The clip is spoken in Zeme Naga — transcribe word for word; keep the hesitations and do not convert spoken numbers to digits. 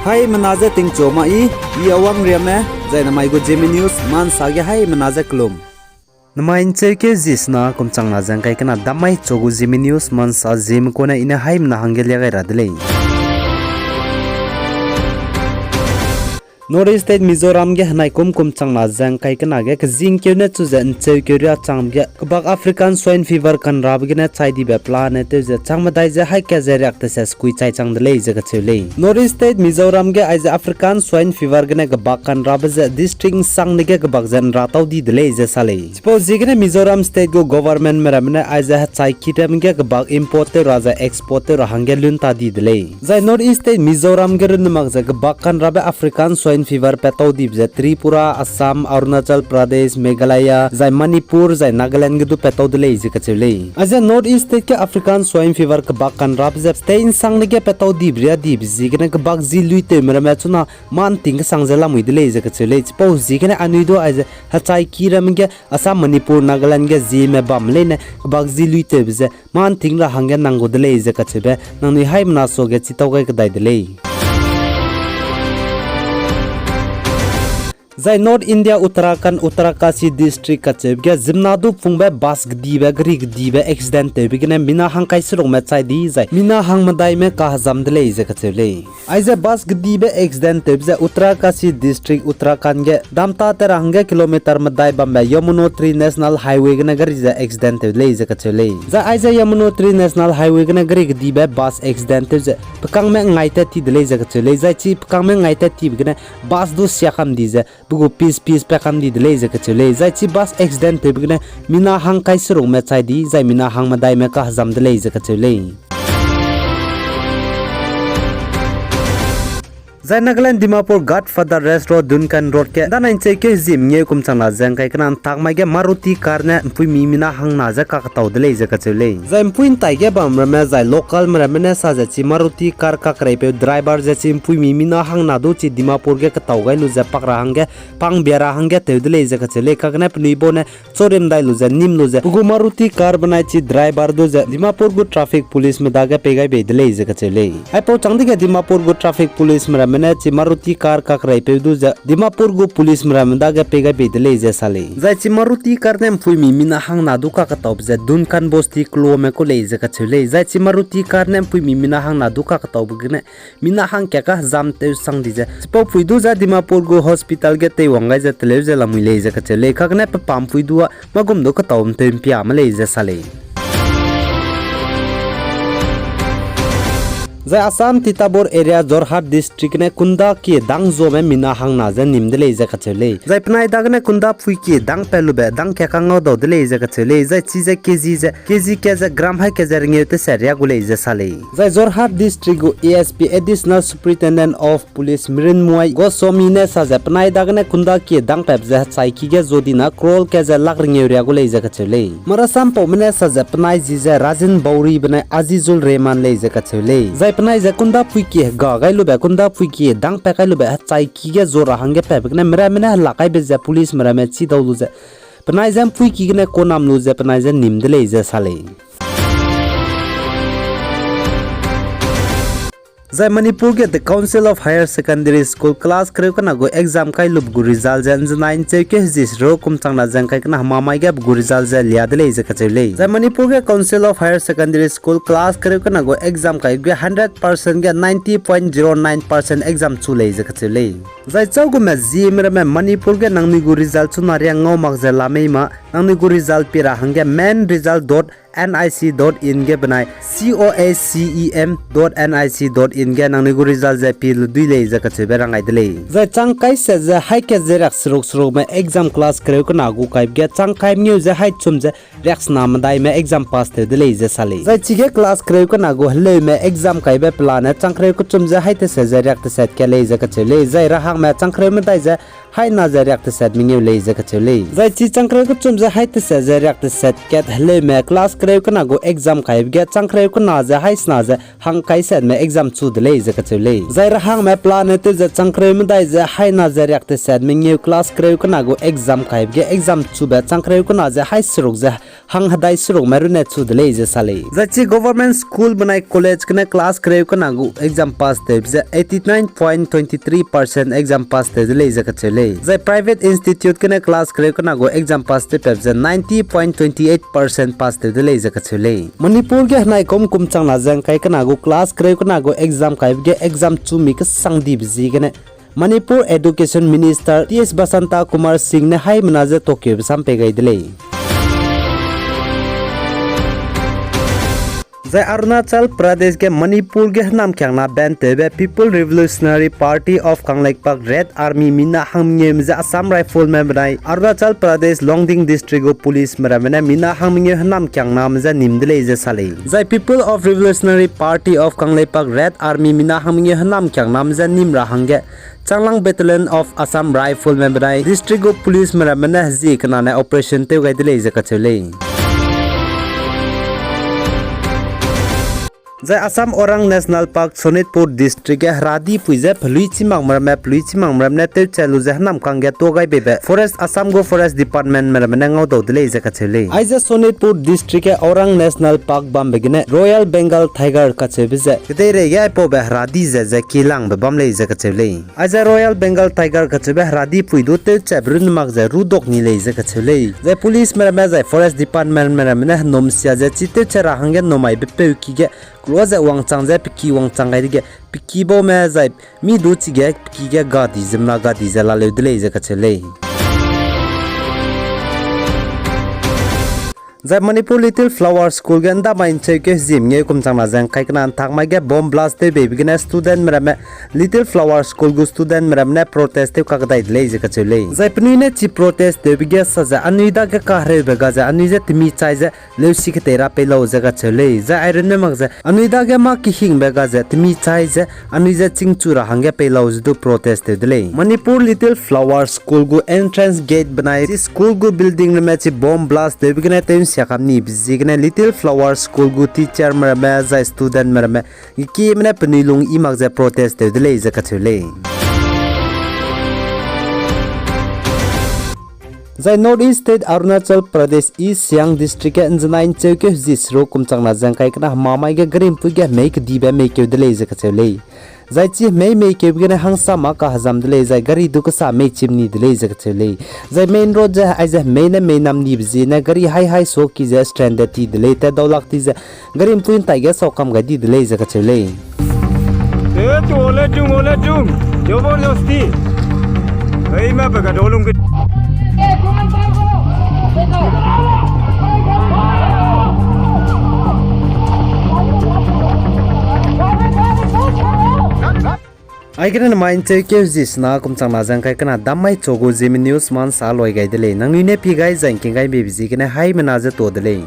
Haimena ze tingchu ma i, i Awang Riame, zai namai gu Zeme News mansa ge haimena ze kelum. Namai ’ncheukeu zi sena kum changna ze ’ngkai kena dammai chu gu Zeme News mansa Zeme kune i ne haimena hangge lia gai ra de lei. North East State Mizoram ge henai kum kum changna ze ’ngkai kena ge kezingkeu ne chu ze ’ncheukeu riâ chang ge kebak African Swine Fever kanrabe gene chai dibe pelane tew ze chang medai ze haî ka ze riak tese sekui chai chang de lei ze kacheu lei. North East State Mizoram ge aize African Swine Fever gene kebak kanrabe ze district ’nsang dege kebak ze ’nratau di de lei ze sa lei. Chipau ziegene Mizoram State gu governmentme ramme ne aize hechai kirem ge kebak import tew ra zai export tew ra hangge lun ta di de lei. Zai North East State Mizoram ge runne mak ze kebak kanrabe African Swine Fever patau dibe ze Tripura, Assam, Arunachal Pradesh, Meghalaya, zai Manipur, zai Nagaland ge du patau de lei ze kacheu lei. Aize North East State ge African Swine Fever kebak kanrabe ze state ’nsang dege patau dibe riâ dibe ziegene kebak zi luitewme ramme chuna mâ ’nting kesang ze lamui de lei ze kacheu lei. Chipau ziegene anui du aize hechai kirem ge Assam, Manipur, Nagaland ge Zeme bam leine kebak zi luitewbe ze mâ ’nting ra hangge nang gu de lei ze kacheube nangnui haimena suage chitau gai kedai de lei. Zai North India Uttarakhand Uttarkashi District kacheube ge ziemmena du pungbe bus kedibe, gari kedibe accident tewbe gene mina hangkai serukme chai di zai mina hangmedaime kahezam de lei ze kacheu lei. Aize bus kedibe accident tewbe ze Uttarkashi District, Uttarakhand ge Damta te ra hangge kilometer medai bambe Yamunotri National Highway gene gari ze accident tew de lei ze kacheu lei. Zai aize Yamunotri National Highway gene gari kedibe bus accident tew ze pekangme ngai tat ti de lei ze kacheu lei. Zai chi pekangme ngai tat tibe gene bus du siakam di ze pe gu piece piece pakam di de lei ze kacheu lei. Zai chi bus accident tewbe gene mina hangkai serukme chai di zai mina hangmedaime kahezam de lei ze kacheu lei. Zai Nagaland Dimapur Godfather Rest Road, Duncan Road ge danai ’ncheukeu zi mengeu kum changna ze ’ngkai kena ’ntak mai ge Maruti car ne ’mpuimi mina hangna ze kaketau de lei ze kacheu lei. Zai ’mpui ’ntai ge bam ramme zai localme ramme ne sa ze chi Maruti car kakereipeu driver ze chi ’mpuimi mina hangna du chi Dimapur ge ketau gai lu ze pak ra hangge pangbia ra hangge tew de lei ze kacheu lei. Kagene penui bau ne chorem dai lu ze nîm lu ze pe gu Maruti car benai chi driver du ze Dimapur gu traffic policeme dage pei gai bei de lei ze kacheu lei. Aipau chang dege Dimapur gu traffic policeme ramme ne chi Maruti car kakereipeu du ze Dimapur gu policeme ramme dage pei gai bei de lei ze sa lei. Zai chi Maruti car ne ’mpuimi mina hangna du kaketaube ze Duncan Bosti keloame ku lei ze kacheu lei. Zai chi Maruti car ne ’mpuimi mina hangna du kaketaube gene mina hangka kahezam tew sang di ze chipau pui du ze Dimapur gu hospital ge teiwang gai ze teleu ze lamui lei ze kacheu lei. Kagene pe pampui du â mâ gum du ketau ’ntew ’mpiame lei ze sa lei. Zai Assam Titapur area Jorhat district ne kunda kie dang zuame mina hangna ze nîm de lei ze kacheu lei. Zai penai dagene kunda pui kie dang pat lube dang ka kangau dau de lei ze kacheu lei. Zai chize K G ze, K G ka ze gram haî ka ze rengeu tese riâ gu lei ze sa lei. Zai Jorhat district gu A S P, Additional Superintendent of Police Mrinmoy Goswami ne sa ze penai dagene kunda kie dang patbe ze hechai ki ge zodina crore ka ze lakh rengeu riâ gu lei ze kacheu lei. Marasam paume ne sa ze penai ji ze Rajan Bauri benai Azizul Rehman lei ze kacheu lei. Zai penai ze kunda pui kie hega gai lube kunda pui kie dang pat kai lube hechai ki ge zo ra hangge patbe gene meramme ne helak kaibe ze policeme ramme chidau lu ze penai ze ’mpui ki gene konam lu ze penai ze nîm de lei ze sa lei. Zai Manipur ge the Council of Higher Secondary School class kereu kena gu exam kai lube gu result ze ’nzenai ’ncheukeu zi seruk kum changna ze ’ngkai kena hemamai ge pe gu result ze lia de lei ze kacheu lei. Zai Manipur ge Council of Higher Secondary School class kereu kena gu exam kai ge hundred percent ge ninety point zero nine percent exam chu lei ze kacheu lei. Zai châugume Zeme ramme Manipur ge nangnui gu result chuna riâ ngau mak ze la mei ma, nangnui gu result pie ra hangge main result dot N I C dot in ge benai C O H C E M dot N I C dot in ge nangnui gu result ze pie lu dui lei ze kacheube rang gai de lei. Zai chang kai set ze haî kat ze riak seruk serukme exam class kereu kena gu kaibe ge chang kai mengeu ze haî chum ze riak sena medaime exam pass tew de lei ze sa lei. Zai chige class kereu kena gu heleume exam kaibe pelane chang kereu kechum ze haî teset ze riak teset kat lei ze kacheu lei. Zai rahangme chang kereu medai ze haina ze riak teset mengeu lei ze kacheu lei. Zai chi changkereu kechum ze hai teset ze riak teset kat heleume class kereu kena gu exam kaibe ge changkereu kena ze hai sena ze hangkai setme exam chu de lei ze kacheu lei. Zai rahangme pelane tew ze changkereu medai ze haina ze riak teset mengeu class kereu kena gu exam kaibe ge exam chube changkereu kena ze hai seruk ze hang hedai serukme runne chu de lei ze sa lei. Zai chi government school benai college gene class kereu kena gu exam pass tewbe ze eighty nine point twenty three percent exam pass tew de lei ze kacheu lei. Zai private institute gene class kereu kena gu exam pass tewpatbe ze ninety point twenty eight percent pass tew de lei ze kacheu lei. Manipur ge henai kum kum changna ze ngkai kena gu class kereu kena gu exam kaibe ge exam chu mi kesang dibe ziegene Manipur Education Minister T S Basanta Kumar Singh ne haimena ze tokeube sam pei gai de lei. Zai Arunachal Pradesh ge Manipur ge hênamkiangna ban tewbe People Revolutionary Party of Kangleipak Red Army mina hangmengeume je Assam Rifleme benai Arunachal Pradesh Longding District gu policeme ramme ne mina hangmengeu hênamkiangname je nîm de lei ze sa lei. Zai People of Revolutionary Party of Kangleipak Red Army mina hangmengeu hênamkiangname je nîm ra hangge Changlang Battalion of Assam Rifleme benai district gu policeme ramme ne hezie kenane operation tew gai de lei ze kacheu lei. Zai Assam Orang National Park Sonitpur District ge heradipui ze pelui chîmakme ramme, pelui chîmakme ramme ne tewchat lu ze hênamkangge tuâ gai beibe forest, Assam gu Forest Departmentme ramme ne ngaudau de lei ze kacheu lei. Aize Sonitpur District ge Orang National Park bambe gene Royal Bengal Tiger kacheube ze kedeirei ge aipaube heradi ze ze kilangbe bam lei ze kacheu lei. Aize Royal Bengal Tiger kacheube heradipui du tewchatbe runne mak ze rudok ni lei ze kacheu lei. Zai policeme ramme zai forest departmentme ramme ne henomsia ze chi tewchat ra hangge nomaibe peu ki ge kela ze wangchang ze pe ki wangchang gai dege pe ki baume zai mi du chige pe ki ge gadi ziemmena gadi ze laleu de lei ze kacheu lei. Zai Manipur Little Flower School ge ndamai ncheukeu hezie mengeu kum changna ze ngkai kena ntak mai ge bomb blast tewbeibe gene studentme ramme, Little Flower School gu studentme ramme ne protest tew kakdai de lei ze kacheu lei. Zai penui ne chi protest tewbe ge sa ze anui dage kahereube ga ze anui je temi chai ze leusi ketei ra pei lau ze kacheu lei. Zai airunne mak ze anui dage mâ kehingbe ga ze temi chai ze anui je chingchu ra hangge pei lau ze du protest tew de lei. Manipur Little Flower School gu entrance gate benai chi school gu building ramme chi bomb blast tewbe gene tew nsia kam nibe ziegene Little Flower School gu teacherme ramme zai studentme ramme gekieme ne penui lung i mak ze protest tew de lei ze kacheu lei. Zai North East State Arunachal Pradesh East Siang District ge nzenai ncheukeu hezie seruk kum changna ze ngkai kena hemamai ge gari mpui ge hemei kedibe meikeu de lei ze kacheu lei. Zai chi hemei meikeube gene hangsama kahezam de lei zai gari du kesa mei chim ni de lei ze kacheu lei. Zai main road ze aize hemei ne mei nam nibe ziene gari hai hai suaki ze stranded ti de lei, tat daulak ti ze gari mpui ntaige saukam gai di de lei ze kacheu lei. ए, तू ओले चुंग, ओले चुंग, जबरदस्ती। ए, मैं बगा डोलूंगी। Aigene nemai ncheukeu hezie sena kum changna ze ngkai kena dammai chu gu Zeme News ma nsa loi gai de lei. Nangnui ne pi gai zai ngking gai beibe ziegene haimena ze tuâ de lei.